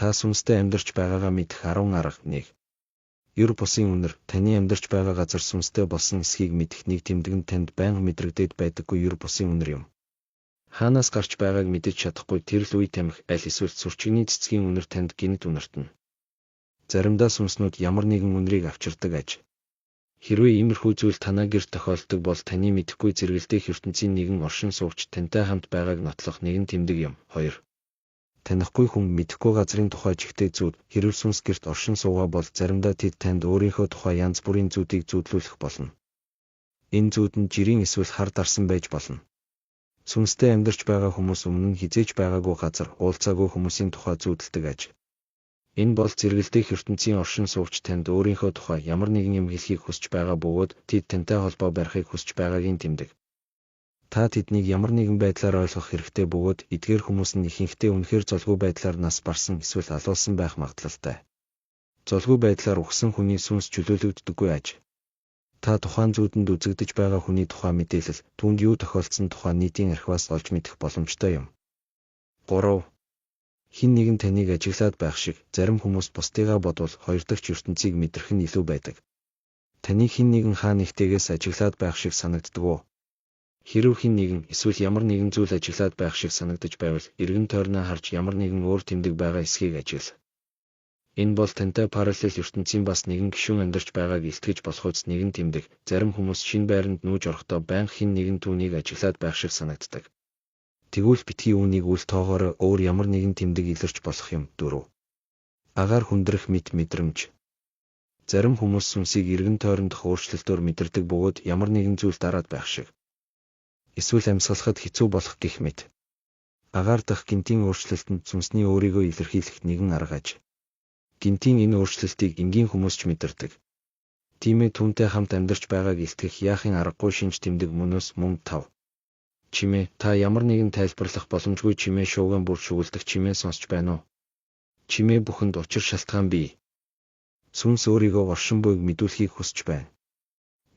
Та сүнстэй амьдарч байгаагаа мэдэх 10 арга 1. Ер бусын үнэр, таны амьдарч байгаа газар сүнстэй болсон эсхийг мэдэх нэг тэмдэг нь танд байнга мэдрэгдээд байдаггүй ер бусын үнэр юм. Хаанаас гарч байгааг мэдэж чадахгүй тэр л үе тамхи аль эсвэл сүрчигний цэцгийн үнэр танд гэнэт үнэртэнэ. Заримдаа сүнснүүд ямар нэгэн үнэрийг авчирдаг аж. Хэрвээ иймэрхүү зүйл танаа гэрт тохиолддог бол таны мэдэхгүй зэрэгэлдэх ертөнцийн нэгэн оршин суугч тантай хамт байгааг нотлох нэгэн тэмдэг юм. 2. Танихгүй хүн, мэдэхгүй газрын тухай жигтэй зүүд, хэрв сүнс гэрт оршин суугаа бол заримдаа тэд танд өөрийнхөө тухай янз бүрийн зүүдийг зүүдлүүлэх болно. Энэ зүүд нь жирийн эсвэл хар дарсан байж болно. Сүнстэй амьдарч байгаа хүмүүс өмнө нь хэзээ ч байгаагүй газар, уулзаагүй хүмүүсийн тухай зүүдэлдэг аж. Энэ бол зэрэгэлдэх ертөнцийн оршин суугч танд өөрийнхөө тухай ямар нэгэн юм хэлэхийг хүсч байгаа бөгөөд тэд тантай холбоо барихыг хүсч байгаагийн тэмдэг. Та тэднийг ямар нэгэн байдлаар ойлгох хэрэгтэй бөгөөд эдгээр хүмүүс нь ихэнхдээ үнэхээр золгүй байдлаар нас барсан эсвэл алуулсан байх магадлалтай. Золгүй байдлаар үхсэн хүний сүнс чөлөөлөгддөггүй аж. Та тухайн зүүдэнд үзэгдэж байгаа хүний тухай мэдээлэл, түүнд юу тохиолдсон тухай нийтийн архиваас олж мэдэх боломжтой юм. 3. Хэн нэгэн таныг ажиглаад байх шиг, зарим хүмүүс бусдыгаа бодвол хоёр дахь ертөнцийг мэдрэх нь илүү байдаг. Таныг хэн нэгэн хаа нэгтэйгээс ажиглаад байх шиг санагддаг уу? Хэрв хэн нэгэн эсвэл ямар нэгэн зүйл ажиглаад байх шиг санагдаж байвал, эргэн тойрноо харж ямар нэгэн өөр тэмдэг байгаа эсхийг ажигла. Энэ бол тантай параллел ертөнцийн бас нэгэн гишүүн амьдарч байгааг илтгэж болох үз нэгэн тэмдэг. Зарим хүмүүс шинэ байранд нүүж орохдоо байнга хэн нэгэн түүнийг ажиглаад байх шиг санагддаг. Тэгвэл битгий үүнийг үл тоогоорой, өөр ямар нэгэн тэмдэг илэрч болох юм. 4. Агаар хүндрэх мэт мэдрэмж. Зарим хүмүүс сүнсийг эргэн тойрондох өөрчлөлтөөр мэдэрдэг бөгөөд ямар нэгэн зүйл дараад байх шиг. Эсвэл амьсгалахад хэцүү болох гэх мэт. Агаар дахь гэмтийн өөрчлөлт нь сүнсний өөрийгөө илэрхийлэх нэгэн арга аж. Гэмтийн энэ өөрчлөлтийг энгийн хүмүүс ч мэдэрдэг. Тийм ээ, түүнтэй хамт амьдарч байгааг илтгэх яахын аргагүй шинж тэмдэг мөнөөс мөн 5. Чимээ, та ямар нэгэн тайлбарлах боломжгүй чимээ шуугиан бүр шүглдэх чимээ сонсч байна уу? Чимээ бүхэнд учир шалтгаан бий. Сүнс өөрийгөө оршин буйг мэдүүлэхийг хүсэж байна.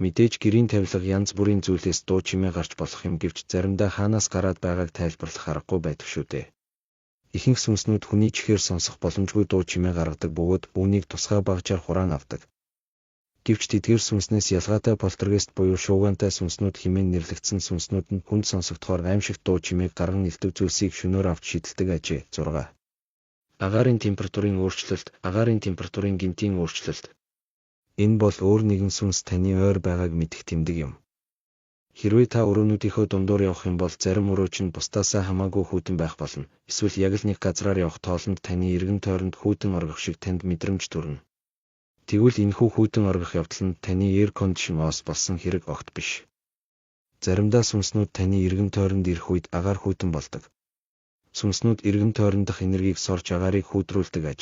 Мэдээж гэрийн тавилга янз бүрийн зүйлээс дуу чимээ гарч болох юм гэвч заримдаа хаанаас гараад байгааг тайлбарлах аргагүй байдаг шүү дээ. Ихэнх сүнснүүд хүний чихээр сонсох боломжгүй дуу чимээ гаргадаг бөгөөд үүнийг тусгай багжаар хураан авдаг. Гэвч тэдгээр сүнснээс ялгаатай полтергейст буюу шуугиантай сүнснүүд хэмээн нэрлэгдсэн сүнснүүд нь хүнд сонсогдохоор аймшигт дуу чимээг гарган элдэв зүйлсийг шөнөөр авч шидэлдэг ажээ. 6. Агаарын температурын өөрчлөлт, агаарын температурын гэмтийн өөрчлөлт. Энэ бол өөр нэгэн сүнс таны ойр байгааг мэдэх тэмдэг юм. Хэрвээ та өрөөнүүдийнхөө дундуур явах юм бол зарим өрөө чинь бусдаасаа хамаагүй хүйтэн байх болно. Эсвэл яг л нэг газраар явах тоолонд таны эргэн тойронд хүйтэн оргих шиг танд мэдрэмж төрнө. Тэгвэл энэхүү хүйтэн оргих явдал нь таны air condition оос болсон хэрэг огт биш. Заримдаа сүнснүүд таны эргэн тойронд ирэх үед агаар хүйтэн болдог. Сүнснүүд эргэн тойрондох энергийг сорж агаарыг хүүтрүүлдэг аж.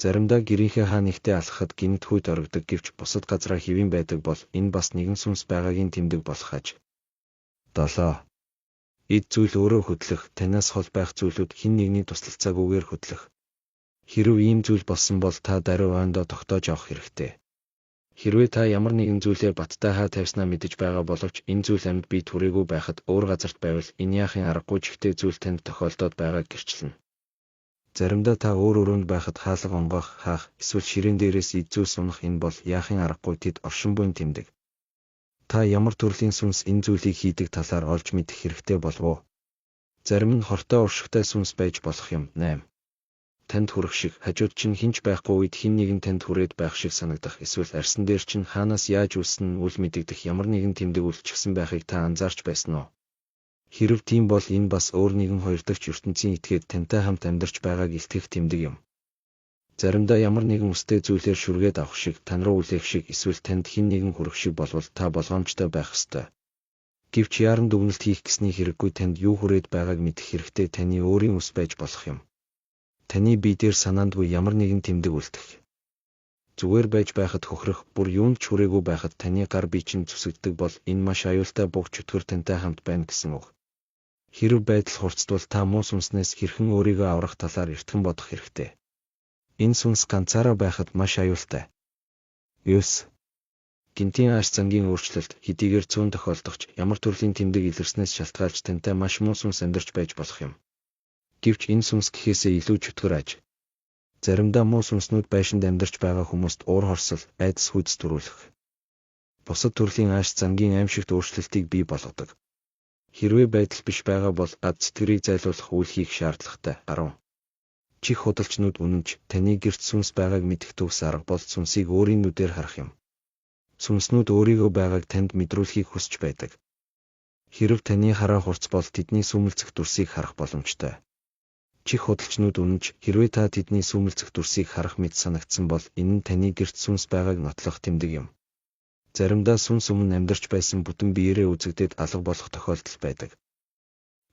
Заримдаа гэрийнхээ хаа нэгтээ алхахад гэнэт хүйт оргидог гэвч бусад газраа хэвийн байдаг бол энэ бас нэгэн сүнс байгаагийн тэмдэг болох аж. 7. Эд зүйл өөрөө хөдлөх, танаас хол байх зүйлүүд хэн нэгний туслалцаагүйгээр хөдлөх. Хэрв ийм зүйл болсон бол та даруй ойндоо тогтоож авах хэрэгтэй. Хэрвээ та ямар нэгэн зүйлээ баттай хаа тавьснаа мэдэж байгаа боловч энэ зүйл амьд бие түрээгүй байхад өөр газарт байвал энэ яахын аргагүй чигтэй зүйл танд тохиолдоод байгааг гэрчилнэ. Заримдаа та өөр өрөөнд байхад хаалга онгойх, хаах, эсвэл ширээн дээрээс эд зүйлс унах энэ бол яахын аргагүй тэд оршин буйн тэмдэг. Та ямар төрлийн сүнс энэ зүйлийг хийдэг талаар олж мэдэх хэрэгтэй болов уу? Зарим нь хортой уршигтай сүнс байж болох юм. 8. Танд хүрэх шиг хажууд чинь хэн ч байхгүй үед хэн нэгэн танд хүрээд байх шиг санагдах эсвэл арьсан дээр чинь хаанаас яаж үүссэн нь үл мэдэгдэх ямар нэгэн тэмдэг үлдчихсэн байхыг та анзаарч байсан уу? Хэрв тийм бол энэ бас өөр нэгэн хоёр дахь ертөнцийн этгээд тантай хамт амьдарч байгааг илтгэх тэмдэг юм. Заримдаа ямар нэгэн үстэй зүйлээр шүргээд авах шиг, тань руу үлээх шиг эсвэл танд хэн нэгэн хүрэх шиг болвол та болгоомжтой байх ёстой. Гэвч яаран дүгнэлт хийх гэсний хэрэггүй танд юу хүрээд байгааг мэдэх хэрэгтэй таны өөрийн ус байж болох юм. Таны бие дээр санаандгүй ямар нэгэн тэмдэг үлдэх. Зүгээр байж байхад хөхрөх, бүр юунд ч хүрээгүй байхад таны гар бие чинь зүсэгддэг бол энэ маш аюултай буг чөтгөр тантай хамт байна гэсэн үг. Хэрв байдал хурцдвал та муу сүнснээс хэрхэн өөрийгөө аврах талаар эртхэн бодох хэрэгтэй. Энэ сүнс ганцаараа байхад маш аюултай. 9. Гинтийн ааш зангийн өөрчлөлт хэдийгээр цөөн тохиолдох ч ямар төрлийн тэмдэг илэрснээс шалтгаалж тантай маш муу сүнс амьдарч байж болох юм. Гэвч энэ сүнс гэхээсээ илүү чөтгөр аж. Заримдаа муу сүнснүүд байшинд амьдарч байгаа хүмүүст уур хорсол, айдас хүйдэс төрүүлэх. Бусад төрлийн ааш зангийн аймшигт өөрчлөлтийг бий болгодог. Хэрвээ байдал биш байгаа бол ад сэтгэрийг зайлуулах үйл хийх шаардлагатай. 10. Чих худалчнууд үнэнч таны гэрт сүнс байгааг мэдэх төгс арга бол сүнсийг өөрийн нүдээр харах юм. Сүнснүүд өөрийгөө байгааг танд мэдрүүлэхийг хүсч байдаг. Хэрэв таны хараа хурц бол тэдний сүүмэлзэх дүрсийг харах боломжтой. Чих худалчнууд үнэнч хэрвээ та тэдний сүүмэлзэх дүрсийг харах мэт санагдсан бол энэ нь таны гэрт сүнс байгааг нотлох тэмдэг юм. Заримдаа сүнс өмнө амьдарч байсан бүтэн биеэрээ үзэгдээд алга болох тохиолдол байдаг.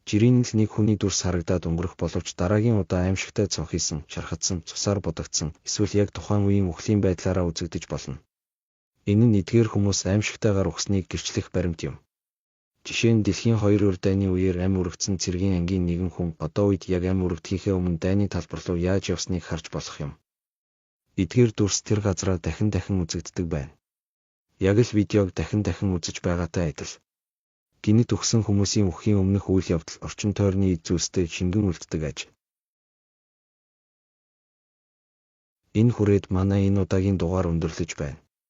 Жирийн л нэг хүний дүрс харагдаад өнгөрөх боловч дараагийн удаа аимшигтай цонхийсан, шархадсан, цусаар будагдсан, эсвэл яг тухайн үеийн үхлийн байдлаараа үзэгдэж болно. Энэ нь эдгээр хүмүүс аимшигтайгаар үхснийг гэрчлэх баримт юм. Жишээ нь дэлхийн хоёр өөр дайны үеэр амь өргөдсөн цэргийн ангийн нэгэн хүн одоо үед яг амь өргөдөхийнхээ өмнө дайны талбар руу яаж явсныг харж болох юм. Эдгээр дүрс тэр газраа дахин дахин үзэгддэг байна. Яг л видеог дахин дахин үзэж байгаатай адил. Гэнэт үхсэн хүмүүсийн үхэхийн өмнөх үйл явдал орчин тойрны эд зүйлстэй шингэн үлддэг аж. Энэ хүрээд манай энэ удаагийн дугаар өндөрлөж байна.